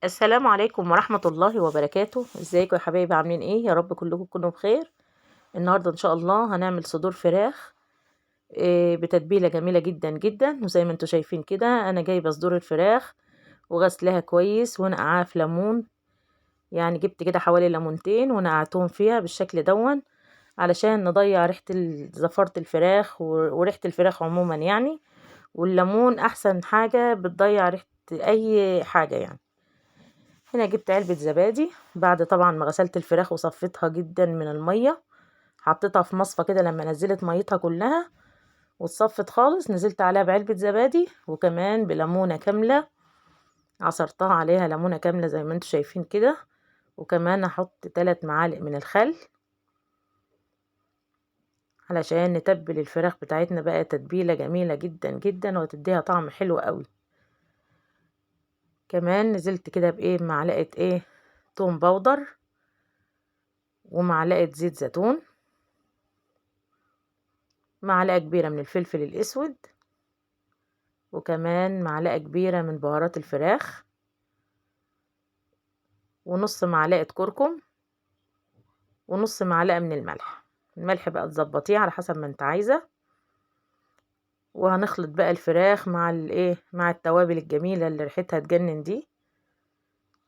السلام عليكم ورحمة الله وبركاته. ازيكم يا حبايبي؟ عاملين ايه؟ يا رب كلكم تكونوا بخير. النهاردة ان شاء الله هنعمل صدور فراخ بتتبيلة جميلة جدا جدا. وزي ما انتم شايفين كده انا جايبة صدور الفراخ وغسلها كويس ونقعاها في ليمون، يعني جبت كده حوالي ليمونتين ونقعتهم فيها بالشكل دون علشان نضيع ريحة زفارة الفراخ وريحة الفراخ عموما يعني. والليمون احسن حاجة بتضيع ريحة اي حاجة يعني. هنا جبت علبة زبادي بعد طبعا ما غسلت الفراخ وصفيتها جدا من المية، حطيتها في مصفى كده لما نزلت ميتها كلها واتصفت خالص، نزلت عليها بعلبة زبادي وكمان بليمونة كاملة، عصرتها عليها ليمونة كاملة زي ما انتم شايفين كده. وكمان هحط 3 معالق من الخل علشان نتبل الفراخ بتاعتنا بقى تتبيلة جميلة جدا جدا وتديها طعم حلو قوي. كمان نزلت كده بايه معلقة ايه توم powder ومعلقة زيت زيتون، معلقة كبيرة من الفلفل الاسود، وكمان معلقة كبيرة من بهارات الفراخ، ونص معلقة كركم، ونص معلقة من الملح. الملح بقى تظبطيه على حسب ما انت عايزة. وهنخلط بقى الفراخ مع الايه مع التوابل الجميلة اللي ريحتها تجنن دي.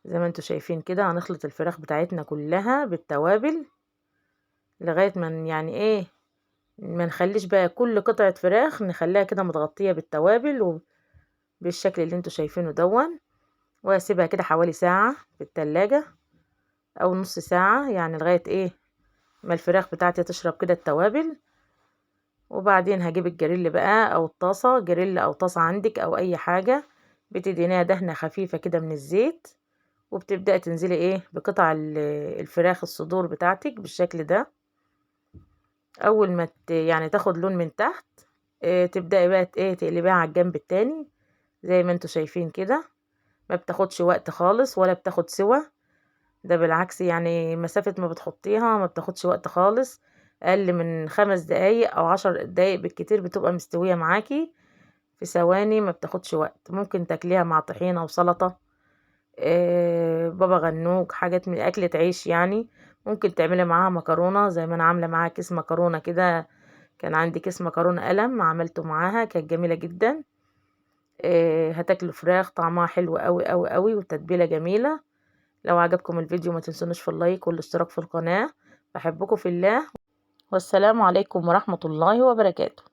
زي ما انتوا شايفين كده هنخلط الفراخ بتاعتنا كلها بالتوابل لغاية ما يعني ايه ما نخليش بقى كل قطعة فراخ، نخليها كده متغطية بالتوابل وبالشكل اللي انتوا شايفينه دون. واسيبها كده حوالي ساعة في التلاجة او نص ساعة يعني لغاية ايه ما الفراخ بتاعتي تشرب كده التوابل. وبعدين هجيب الجريل بقى او الطاسة، جريل او طاسة عندك او اي حاجة، بتدهنيها دهنة خفيفة كده من الزيت، وبتبدأي تنزلي ايه بقطع الفراخ الصدور بتاعتك بالشكل ده. اول ما يعني تاخد لون من تحت، تبدأي بقى ايه تقلبيها على الجنب التاني زي ما انتوا شايفين كده. ما بتاخدش وقت خالص ولا بتاخد سوى، ده بالعكس يعني مسافة ما بتحطيها ما بتاخدش وقت خالص، اقل من 5 دقايق او 10 دقايق بالكتير بتبقى مستوية معاكي في ثواني، ما بتاخدش وقت. ممكن تاكليها مع طحينة وسلطة، بابا غنوج، حاجات من اكلة عيش يعني. ممكن تعملي معاها مكرونة زي ما انا عاملة معاها كيس مكرونة كده، كان عندي كيس مكرونة قلم عملته معاها، كانت جميلة جدا. هتاكلوا فراخ طعمها حلو قوي قوي قوي والتتبيلة جميلة. لو عجبكم الفيديو ما تنسونوش في اللايك والاشتراك في القناة. بحبكم في الله، والسلام عليكم ورحمة الله وبركاته.